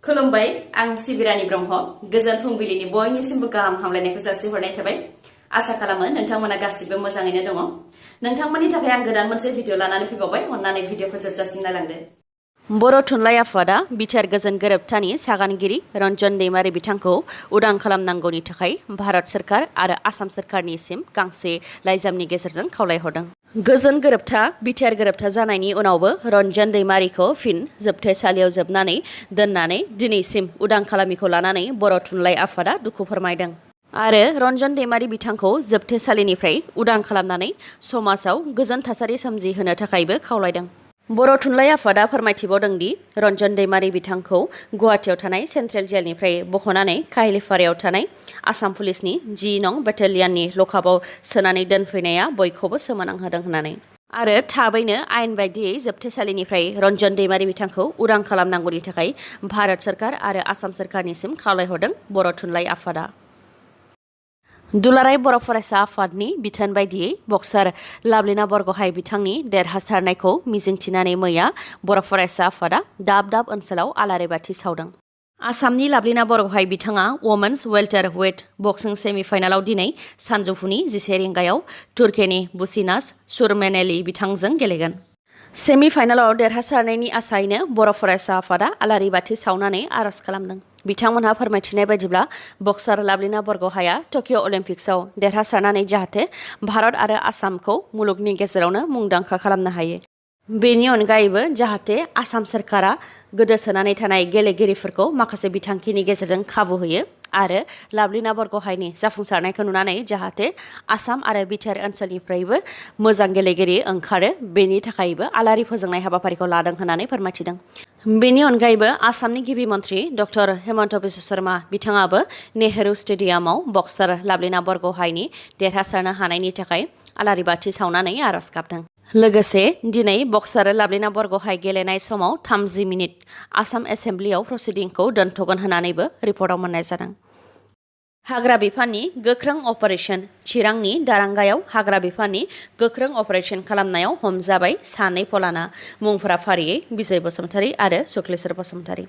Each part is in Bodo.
खुलुमबाय आं सिबिरानि ब्रह्म गोजोन फुंबिलिनि बयनिसिमबो गाहाम हामलायनायखौ जासिहरनाय थाबाय। आसा खालामो नोंथांमोना गासिबो मोजाङैनो दङ। नोंथांमोननि थाखाय आं गोदान मोनसे भिडिअ लानानै फैबावबाय। अन्नानै भिडिअखौ जोबजासिम नायलांदो। बर' थुनलाइ आफादा बिटिआर गोजोन गोरोबथानि सागानगिरि रन्जन दैमारि बिथांखौ उदां खालामनांगौनि थाखाय भारत सोरखार आरो आसाम सोरखारनिसिम गांसे लाइजामनि गेजेरजों खावलायहरदों। गोजोन गोरोबथा बिटिआर गोरोबथा जानायनि उनावबो रन्जन दैमारिखौ फिन जोबथेसालियाव जोबनानै दोननानै दिनैसिम उदां खालामिखौ लानानै बर' थुनलाइ आफादा दुखु फोरमायदों आरो रन्जन दैमारि बिथांखौ जोबथेसालिनिफ्राय उदां खालामनानै समाजाव गोजोन थासारि सोमजिहोनो थाखायबो खावलायदों। बर' थुनलाइ आफादा फोरमायथिबावदों दि रन्जन दैमारि बिथांखौ गुवाहाटियाव थानाय सेन्ट्रेल जेलनिफ्राय बख'नानै काहिलिपारायाव थानाय आसाम पुलिसनि 10 नं बेटालियननि लकआपआव सोनानै दोनफैनाया बयखौबो सोमोनांहोदों होननानै आरो थाबैनो आयेन बायदियै जोबथेसालिनिफ्राय रन्जन दैमारि बिथांखौ उदां खालामनांगौनि थाखाय भारत सोरखार आरो आसाम सोरखारनिसिम खावलायहरदों बर' थुनलाइ आफादा। दुलाराय बर' फरायसा आफादनि बिथोन बायदियै बक्सार लाभलिना बरग'हाइ बिथांनि देरहासारनायखौ मिजिंथिनानै मैया बर' फरायसा आफादा दाब दाब ओनसोलाव आलारि बाथि सावदों। आसामनि लाभलिना बरग'हाइ बिथाङा वमेन्स वेल्टार वेट बक्सिं सेमिफाइनालाव दिनै सानजौफुनि 11 रिंगायाव तुर्कीनि बुसिनास सुरमेनेलि बिथांजों गेलेगोन। सेमिफाइनालाव देरहासारनायनि आसायैनो बर' फरायसा आफादा आलारि बाथि सावनानै आर'ज खालामदों। बिथांमोनहा फोरमायथिनाय बायदिब्ला बक्सार लाभलिना बरग'हाइआ टकिअ अलिम्पिक्सआव देरहासारनानै जाहाथे भारत आरो आसामखौ मुलुगनि गेजेरावनो मुंदांखा खालामनो हायो। बेनि अनगायैबो जाहाथे आसाम सोरखारा गोदोसोनानै थानाय गेलेगिरिफोरखौ माखासे बिथांखिनि गेजेरजों खाबु होयो आरो लाभलिना बरग'हाइनि जाफुंसारनायखौ नुनानै जाहाथे आसाम आरो बिटिआर ओनसोलनिफ्रायबो मोजां गेलेगिरि ओंखारो बेनि थाखायबो आलारि फोजोंनाय हाबाफारिखौ लादों होननानै फोरमायथिदों। बेनि अनगायैबो आसामनि गिबि मन्त्रि डक्टर हेमन्त बिश्व शर्मा बिथाङाबो नेहरू स्टेडियामाव बक्सार लाभलिना बरग'हाइनि देरहासारनो हानायनि थाखाय आलारि बाथि सावनानै आर'ज गाबदों। लोगोसे दिनै बक्सार लाभलिना बरग'हाइ गेलेनाय समाव 30 मिनिट आसाम एसेम्ब्लियाव प्रसिडिंखौ दोनथ'गोन होननानैबो रिपर्टआव मोननाय जादों। हाग्रा बिफाननि गोख्रों अपारेशन चिरांनि दारांगायाव हाग्रा बिफाननि गोख्रों अपारेशन खालामनायाव हमजाबाय सानै फलाना मुंफोरा फारियै बिजय बसुमतारी आरो सुक्लेस्वर बसुमतारी।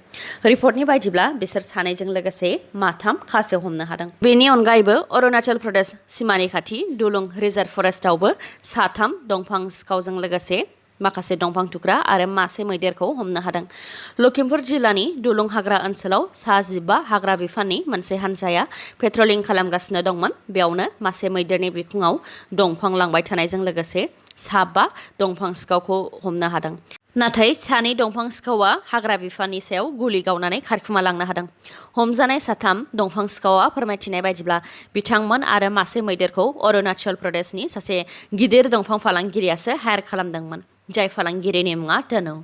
रिपर्टनि बायदिब्ला बिसोर सानैजों लोगोसे माथाम खासेव हमनो हादों। बेनि अनगायैबो अरुणाचल प्रदेश सिमानि खाथि दुलुं रिजार्भ फरेस्टआवबो 3 दंफां सिखावजों लोगोसे माखासे दंफां थुख्रा आरो मासे मैदेरखौ हमनो हादों। लखिमपुर जिल्लानि दुलुं हाग्रा ओनसोलाव सा 15 हाग्रा बिफाननि मोनसे हान्जाया पेट्रलिं खालामगासिनो दंमोन। बेयावनो मासे मैदेरनि बिखुङाव दंफां लांबाय थानायजों लोगोसे 5 दंफां सिखावखौ हमनो हादों। नाथाय सानै दंफां सिखावा हाग्रा बिफाननि सायाव गुलि गावनानै खारखुमा लांनो हादों। हमजानाय 3 दंफां सिखावा फोरमायथिनाय बायदिब्ला बिथांमोन आरो मासे मैदेरखौ अरुणाचल प्रदेशनि सासे गिदिर दंफां फालांगिरियासो हायार खालामदोंमोन जाय फालांगिरिनि मुङा तनु।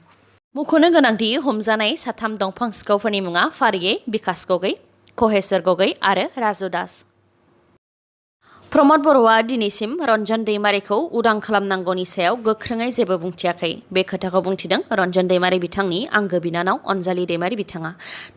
मुंख'नो गोनांदि हमजानाय 3 दंफां सिखावफोरनि मुङा फारियै बिकास गगै, कहेश्वर गगै आरो राजु दास। प्रमद बर'आ दिनैसिम रन्जन दैमारिखौ उदां खालामनांगौनि सायाव गोख्रोङै जेबो बुंथियाखै। बे खोथाखौ बुंथिदों रन्जन दैमारि बिथांनि आंगो बिनानाव अनजालि दैमारि बिथाङा।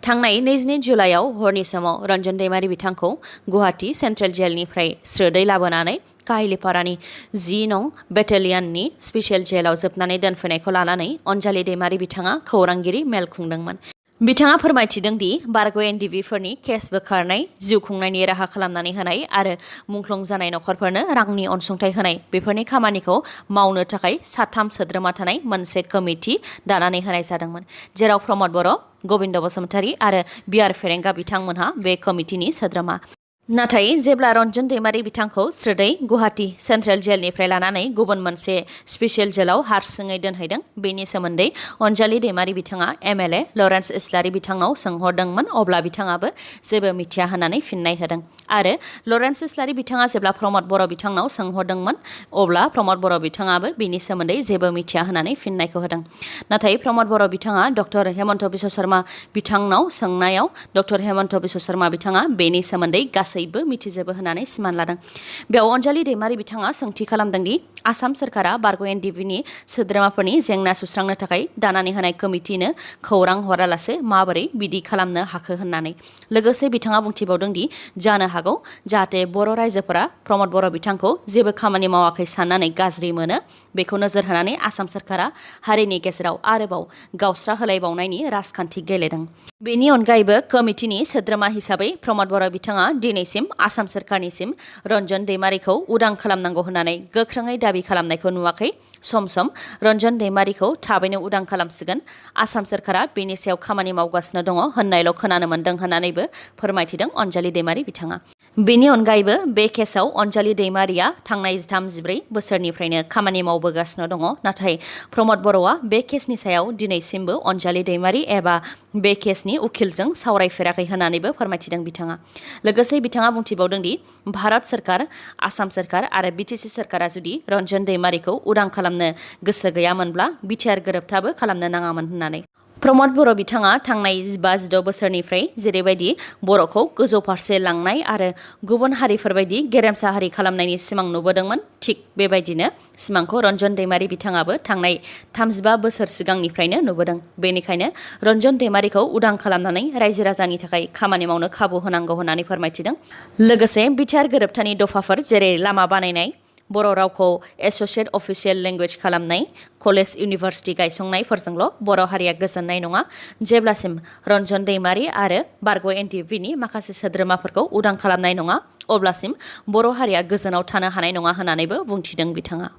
थांनाय 22 जुलाइआव हरनि समाव रन्जन दैमारि बिथांखौ गुवाहाटि सेन्ट्रेल जेलनिफ्राय स्रोदै लाबोनानै काहिलिपारानि 10 नं बेटालियननि स्पेसियेल जेलाव जोबनानै दोनफैनायखौ लानानै अनजालि दैमारि बिथाङा खौरांगिरि मेल खुंदोंमोन। बिथाङा फोरमायथिदों दि बारग' एनडिबिफोरनि केस बोखारनाय, जिउ खुंनायनि राहा खालामनानै होनाय आरो मुंख्लं जानाय नखरफोरनो रांनि अनसुंथाइ होनाय बेफोरनि खामानिखौ मावनो थाखाय 3 सोद्रोमा थानाय मोनसे कमिटि दानानै होनाय जादोंमोन, जेराव प्रमद बर', गबिन्द बसुमतारी आरो बिआर फेरेंगा बिथांमोनहा बे कमिटिनि सोद्रोमा। नाथाय जेब्ला रन्जन दैमारि बिथांखौ स्रोदै गुवाहाटि सेन्ट्रेल जेलनिफ्राय लानानै गुबुन मोनसे स्पेसियेल जेलाव हारसिङै दोनहैदों बेनि सोमोन्दै अनजालि दैमारि बिथाङा एमएलए लरेन्स इस्लारि बिथांनाव सोंहरदोंमोन अब्ला बिथाङाबो जेबो मिथिया होननानै फिननाय होदों आरो लरेन्स इस्लारि बिथाङा जेब्ला प्रमद बर' बिथांनाव सोंहरदोंमोन अब्ला प्रमद बर' बिथाङाबो बेनि सोमोन्दै जेबो मिथिया होननानै फिननायखौ होदों। नाथाय प्रमद बर' बिथाङा डक्टर हेमन्त बिश्व शर्मा बिथांनाव सोंनायाव डक्टर हेमन्त बिश्व शर्मा बिथाङा बेनि सोमोन्दै गासैबो मिथिजोबो होननानै सिमान लादों। बेयाव अनजालि दैमारि बिथाङा सोंथि खालामदों दि आसाम सरकारा बारग' एनडिएफबिनि सोद्रोमाफोरनि जेंना सुस्रांनो थाखाय दानानै होनाय कमिटिनो खौरां हरालासे माबोरै बिदि खालामनो हाखो होननानै। लोगोसे बिथाङा बुंथिबावदों दि जानो हागौ जाहाथे बर' रायजोफोरा प्रमद बर' बिथांखौ जेबो खामानि मावाखै साननानै गाज्रि मोनो, बेखौ नोजोर होनानै आसाम सरकारा हारिनि गेजेराव आरोबाव गावस्रा होलायबावनायनि राजखान्थि गेलेदों। बेनि अनगायैबो कमिटिनि सोद्रोमा हिसाबै प्रमद बर' बिथाङा दिनैसिम आसाम सरकारनिसिम रन्जन दैमारिखौ उदां खालामनांगौ होननानै गोख्रोङै दाबि खालामनायखौ नुवाखै। सम सम रन्जन दैमारिखौ थाबैनो उदां खालामसिगोन, आसाम सरकारा बेनि सायाव खामानि मावगासिनो दङ होननायल' खोनानो मोन्दों होननानैबो फोरमायथिदों अनजालि दैमारि बिथाङा। बेनि अनगायैबो बे केसआव अनजालि दैमारिया थांनाय 14 बोसोरनिफ्रायनो खामानि मावबोगासिनो दङ, नाथाय प्रमद बर'आ बे केसनि सायाव दिनैसिमबो अनजालि दैमारि एबा बे केसनि उखिलजों सावरायफेराखै होननानैबो फोरमायथिदों बिथाङा। लोगोसे बिथाङा बुंथिबावदों दि भारत सरकार, आसाम सरकार आरो बिटिसि सरकारा जुदि रन्जन दैमारिखौ उदां खालामनो गोसो गैयामोनब्ला बिटिआर गोरोबथाबो खालामनो नाङामोन होननानै। प्रमद बर' बिथाङा थांनाय 15-16 बोसोरनिफ्राय जेरैबायदि बर'खौ गोजौ फारसे लांनाय आरो गुबुन हारिफोरबायदि गेरेमसा हारि खालामनायनि सिमां नुबोदोंमोन, थिग बेबायदिनो सिमांखौ रन्जन दैमारि बिथाङाबो थांनाय 35 बोसोर सिगांनिफ्रायनो नुबोदों। बेनिखायनो रन्जन दैमारिखौ उदां खालामनानै रायजो राजानि थाखाय खामानि मावनो खाबु होनांगौ होननानै फोरमायथिदों। लोगोसे बिटिआर गोरोबथानि दफाफोर जेरै लामा बानायनाय, बर' रावखौ एस'सिएट अफिसियेल लेंगुवेज खालामनाय, कलेज इउनिभारसिटि गायसंनायफोरजोंल' बर' हारिया गोजोननाय नङा, जेब्लासिम रन्जन दैमारि आरो बारग' एनडिएफबिनि माखासे सोद्रोमाफोरखौ उदां खालामनाय नङा अब्लासिम बर' हारिया गोजोनाव थानो हानाय नङा होननानैबो बुंथिदों बिथाङा।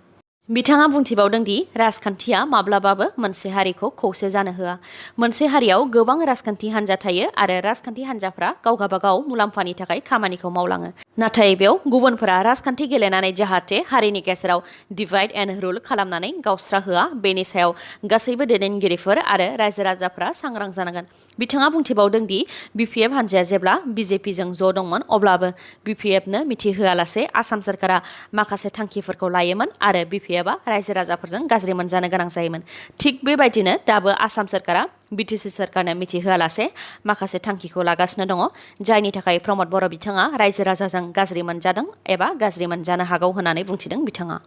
बिथाङा बुंथिबावदों दि राजखान्थिया माब्लाबाबो मोनसे हारिखौ खौसे जानो होआ। मोनसे हारियाव गोबां राजखान्थि हान्जा थायो आरो राजखान्थि हान्जाफ्रा गाव गाबागाव मुलाम्फानि थाखाय खामानिखौ मावलाङो। नाथाय बेयाव गुबुनफोरा राजखान्थि गेलेनानै जाहाथे हारिनि गेजेराव डिभाइड एन्ड रुल खालामनानै गावस्रा होआ, बेनि सायाव गासैबो दैदेनगिरिफोर आरो रायजो राजाफ्रा सांग्रां जानांगोन। बिथाङा बुंथिबावदों दि बिपिएफ हान्जाया जेब्ला बिजेपिजों ज' दंमोन अब्लाबो बिपिएफनो मिथिहोआलासे आसाम सरकारा माखासे थांखिफोरखौ लायोमोन आरो बिपिएफआ रायजो राजाफोरजों गाज्रि मोनजानो गोनां जायोमोन। थिग बेबायदिनो दाबो आसाम सरकारा बिटिसि सरकारनो मिथिहोआलासे माखासे थांखिखौ लागासिनो दङ, जायनि थाखाय प्रमद बर' बिथाङा रायजो राजाजों गाज्रि मोनजादों एबा गाज्रि मोनजानो हागौ होननानै बुंथिदों बिथाङा।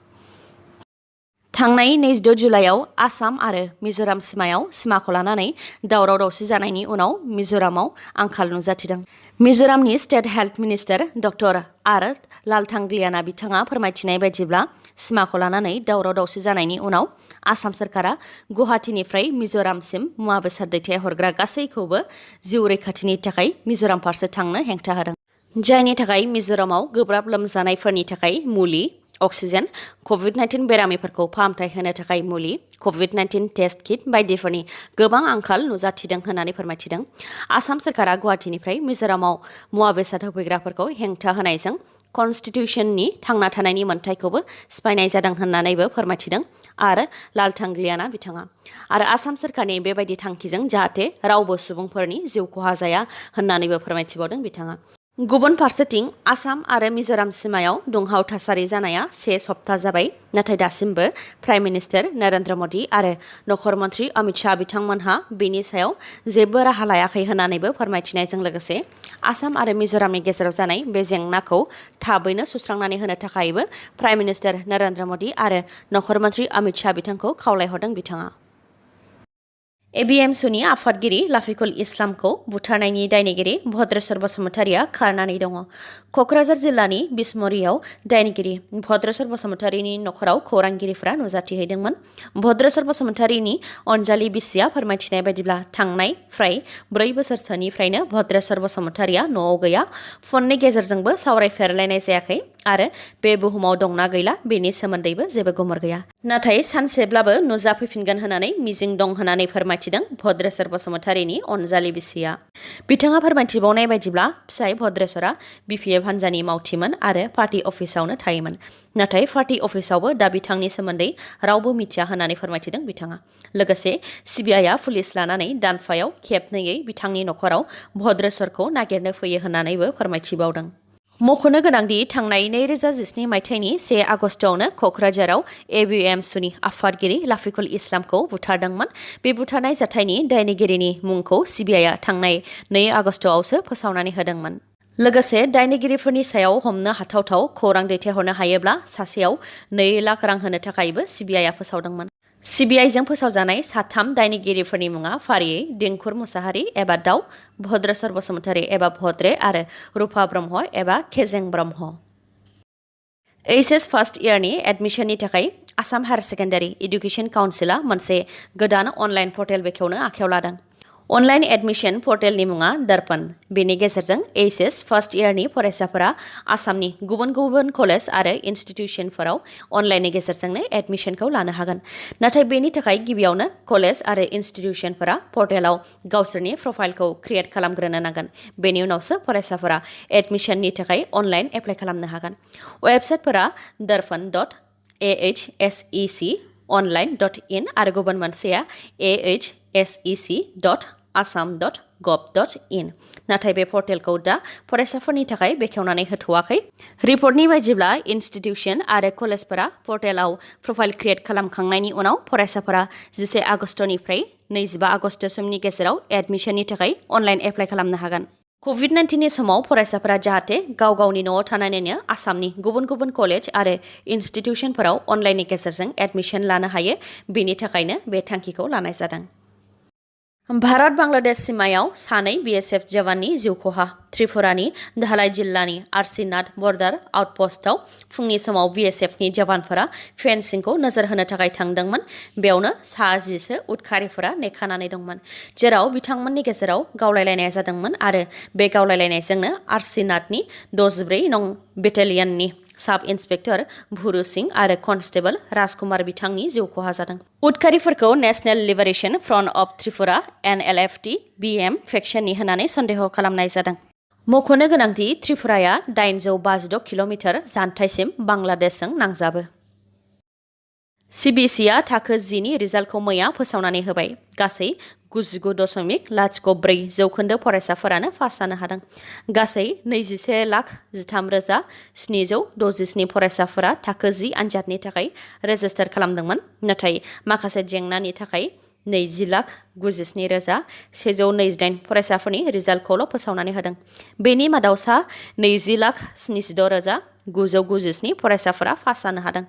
थांनाय 26 जुलाइआव आसाम आरो मिज'राम सिमायाव सिमाखौ लानानै दावराव दावसि जानायनि उनाव मिज'रामाव आंखाल नुजाथिदों। मिज'रामनि स्टेट हेल्थ मिनिस्टार डक्टर आर लालथांग्लियाना बिथाङा फोरमायथिनाय बायदिब्ला सिमाखौ लानानै दावराव दावसि जानायनि उनाव आसाम सरकारा गुवाहाटीनिफ्राय मिज'रामसिम मुवा बेसाद दैथायहरग्रा गासैखौबो जिउ रैखाथिनि थाखाय मिज'राम फारसे थांनो हेंथा होदों, जायनि थाखाय मिज'रामाव गोब्राब लोमजानायफोरनि थाखाय मुलि, अक्सिजेन, कभिड-19 बेरामिफोरखौ फाहामथाय होनो थाखाय मुलि, कभिड-19 टेस्ट किट बायदिफोरनि गोबां आंखाल नुजाथिदों होननानै फोरमायथिदों। आसाम सरकारा गुवाहाटीनिफ्राय मिज'रामाव मुवा बेसाद होफैग्राफोरखौ हेंथा होनायजों कन्स्टिटिउसननि थांना थानायनि मोन्थायखौबो सिफायनाय जादों होननानैबो फोरमायथिदों आरो लालथांग्लियाना बिथाङा। आरो आसाम सरकारनि बेबायदि थांखिजों जाहाथे रावबो सुबुंफोरनि जिउ खहा जाया होननानैबो फोरमायथिबावदों बिथाङा। गुबुन फारसेथिं आसाम आरो मिज'राम सिमायाव दुंहाव थासारि जानाया 1 सप्ता जाबाय, नाथाय दासिमबो प्राइम मिनिस्टार नरेन्द्र मदि आरो नखर मन्थ्रि अमित शाह बिथांमोनहा बेनि सायाव जेबो राहा लायाखै होननानैबो फोरमायथिनायजों लोगोसे आसाम आरो मिज'रामनि गेजेराव जानाय बे जेंनाखौ थाबैनो सुस्रांनानै होनो थाखायबो प्राइम मिनिस्टार नरेन्द्र मदि आरो नखर मन्थ्रि अमित शाह बिथांखौ खावलायहरदों बिथाङा। एबिएमसुनि आफादगिरि लाफिकुल इस्लामखौ बुथारनायनि दायनिगिरि भद्रेश्वर बसुमतारिया खारनानै दङ। क'क्राझार जिल्लानि बिसमुरियाव दायनिगिरि भद्रेश्वर बसुमतारिनि नखराव खौरांगिरिफ्रा नुजाथिहैदोंमोन। भद्रेश्वर बसुमतारिनि अनजालि बिसिया फोरमायथिनाय बायदिब्ला थांनाय फ्राय 4 बोसोरसोनिफ्रायनो भद्रेश्वर बसुमतारिया न'आव गैया, फननि गेजेरजोंबो सावरायफेरलायनाय जायाखै आरो बे बुहुमाव दंना गैला बेनि सोमोन्दैबो जेबो गुमुर गैया। नाथाय सानसेब्लाबो नुजाफैफिनगोन होननानै मिजिं दं होननानै फोरमायथिदों भद्रेश्वर बसुमतारिनि अनजालि बिसिया। बिथाङा फोरमायथिबावनाय बायदिब्ला फिसाय भद्रेश्वरा बिपिएफ हान्जानि मावथिमोन आरो पार्टी अफिसावनो थायोमोन, नाथाय पार्टी अफिसावबो दा बिथांनि सोमोन्दै रावबो मिथिया होननानै फोरमायथिदों बिथाङा। लोगोसे सिबिआइआ पुलिस लानानै दानफायाव खेबनैयै बिथांनि नखराव भद्रेश्वरखौ नागिरनो फैयो होननानैबो फोरमायथिबावदों। मख'नो गोनांदि थांनाय 2017 मायथाइनि 1 आगस्टआवनो क'क्राझाराव एबिएमसुनि आफादगिरि लाफिकुल इस्लामखौ बुथारदोंमोन। बे बुथारनाय जाथायनि दायनिगिरिनि मुंखौ सिबिआइआ थांनाय 2 आगस्टआवसो फोसावनानै होदोंमोन। लोगोसे दायनिगिरिफोरनि सायाव हमनो हाथावथाव खौरां दैथायहरनो हायोब्ला सासेयाव 2 लाख रां होनो थाखायबो सिबिआइआ फोसावदोंमोन। सिबिआइजों फोसावजानाय साथाम दायनिगिरिफोरनि मुङा फारियै दिंखुर मुसाहारि एबा दाउ, भद्रेश्वर बसुमतारी एबा भद्रे आरो रुपा ब्रह्म एबा केजें ब्रह्म। फार्स्ट इयारनि एडमिशननि थाखाय आसाम हायार सेकेन्डारि इडुकेसन काउन्सिलआ मोनसे गोदान अनलाइन पर्टेल बेखेवनो आखायाव लादों। अनलाइन एडमिशन पर्टेलनि मुङा दर्पण। बेनि गेजेरजों फार्स्ट इयारनि फरायसाफोरा आसामनि गुबुन गुबुन कलेज आरो इनस्टिट्यूशनफोराव अनलाइननि गेजेरजोंनो एडमिशनखौ लानो हागोन। नाथाय बेनि थाखाय गिबियावनो कलेज आरो इनस्टिट्यूशनफोरा पर्टेलाव गावसोरनि प्रफाइलखौ क्रिएट खालामग्रोनो नांगोन। बेनि उनावसो फरायसाफोरा एडमिशननि थाखाय अनलाइन एप्लाइ खालामनो हागोन। वेबसाइटफोरा darpan.ahsec.online.in आरो गुबुन मोनसेया ahsec.assam.gov.in। नाथाय बे पर्टेलखौ दा फरायसाफोरनि थाखाय बेखेवनानै होथ'वाखै। रिपर्टनि बायदिब्ला इनस्टिट्यूशन आरो कलेजफोरा पर्टेलाव प्रफाइल क्रिएट खालामखांनायनि उनाव फरायसाफोरा 11 आगस्तनिफ्राय 25 आगस्तसिमनि गेजेराव एडमिशननि थाखाय अनलाइन एप्लाइ खालामनो हागोन। COVID-19नि समाव फरायसाफोरा जाहाथे गाव गावनि न'आव थानानैनो आसामनि गुबुन गुबुन कलेज आरो इनस्टिट्यूशनफोराव अनलाइननि गेजेरजों एडमिशन लानो हायो, बेनि थाखायनो बे थांखिखौ लानाय जादों। भारत बांलादेश सीमायाव 2 BSF जवाननि जिउ खहा। त्रिपुरानि धालाई जिल्लानि आर्सिनाथ बर्डार आउटपस्टआव फुंनि समाव BSFनि जवानफोरा फेन्सिंखौ नोजोर होनो थाखाय थांदोंमोन। बेयावनो 10 उदखारिफोरा नेखानानै दंमोन, जेराव बिथांमोननि गेजेराव गावलायलायनाय जादोंमोन आरो बे गावलायलायनायजोंनो आर्सिनाथनि 64 नं बेटेलियननि साब इन्सपेक्टर भुरु सिंह आरो कनस्टेबल राजकुमार बिथांनि जिउ खहा जादों। उदखारिफोरखौ national liberation front of Tripura NLFT-BM फेक्शननि होननानै सन्देह खालामनाय जादों। मख'नो गोनांदि त्रिपुराया 856 किल'मिटार जानथाइसिम बांलादेशजों नांजाबो। CBSEआ थाखो 10नि रिजाल्टखौ मैया फोसावनानै होबाय। गासै 99.04% फरायसाफोरानो पास जानो हादों। गासै 21,13,767 फरायसाफोरा थाखो 10 आनजादनि थाखाय रेजिस्टार खालामदोंमोन, नाथाय माखासे जेंनानि थाखाय 20,97,128 फरायसाफोरनि रिजाल्टखौल' फोसावनानै होदों। बेनि मादाव सा 20,76,997 फरायसाफोरा पास जानो हादों।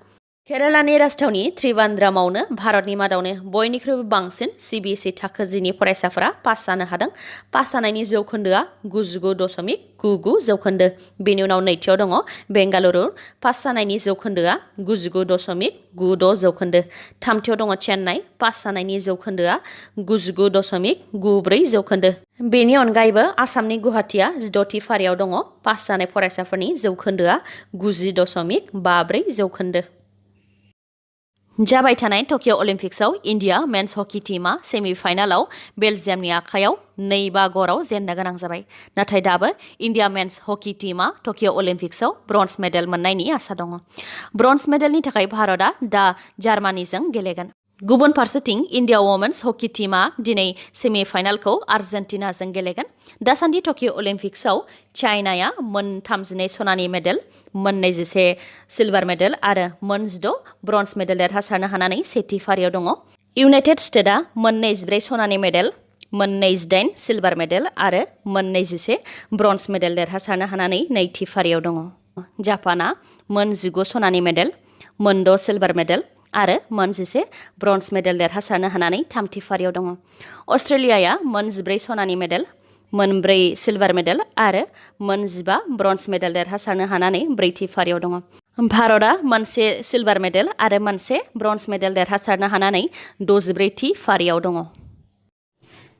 केरालानि राजथावनि त्रिबान्द्रामावनो भारतनि मादावनो बयनिख्रुइबो बांसिन CBSE थाखो 10नि फरायसाफोरा पास जानो हादों। पास जानायनि जौखोन्दोआ 99.99%। बेनि उनाव नैथियाव दङ बेंगालुरु, पास जानायनि जौखोन्दोआ 99.96%। थामथियाव दङ चेन्नाइ, पास जानायनि जौखोन्दोआ 99.94%। बेनि अनगायैबो आसामनि गुवाहाटीआ 16थि फारियाव दङ, पास जानाय फरायसाफोरनि जौखोन्दोआ 90.54%। जाबाय थानाय टकिअ अलिम्पिक्सआव इन्डिया मेन्स हकी टीमआ सेमिफाइनालाव बेलजियामनि आखायाव 2-5 गराव जेननो गोनां जाबाय। नाथाय दाबो इन्डिया मेन्स हकी टीमआ टकिअ अलिम्पिक्सआव ब्रन्ज मेडेल मोननायनि आसा दङ। ब्रन्ज मेडेलनि थाखाय भारतआ दा जार्मानीजों गेलेगोन। गुबुन फारसेथिं इन्डिया वमेन्स हकी टीमआ दिनै सेमिफाइनालखौ आर्जेन्टिनाजों गेलेगोन। दासान्दि टकिअ अलिम्पिक्सआव चाइनाया 32 सनानि मेडेल, 21 सिलभार मेडेल आरो 16 ब्रन्ज मेडेल देरहासारनो हानानै सेथि फारियाव दङ। इउनाइटेड स्टेट्सआ 24 सनानि मेडेल, 28 सिलभार मेडेल आरो 21 ब्रन्ज मेडेल देरहासारनो हानानै नैथि फारियाव दङ। जापानआ 19 सनानि मेडेल, 6 सिलभार मेडेल आरो 11 ब्रन्ज मेडेल देरहासारनो हानानै थामथि फारियाव दङ। अस्ट्रेलियाया 14 सनानि मेडेल, 4 सिलभार मेडेल आरो 15 ब्रन्ज मेडेल देरहासारनो हानानै ब्रैथि फारियाव दङ। भारतआ 1 सिलभार मेडेल आरो 1 ब्रन्ज मेडेल देरहासारनो हानानै 64थि फारियाव दङ।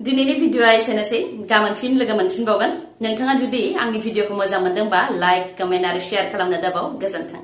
दिनैनि भिडिअआ एसेनोसै। गाबोन फिन लोगो मोनफिनबावगोन। नोंथाङा जुदि आंनि भिडिअखौ मोजां मोनदोंबा लाइक, कमेन्ट आरो शेयार खालामनो दाबाव। गोजोन्थों।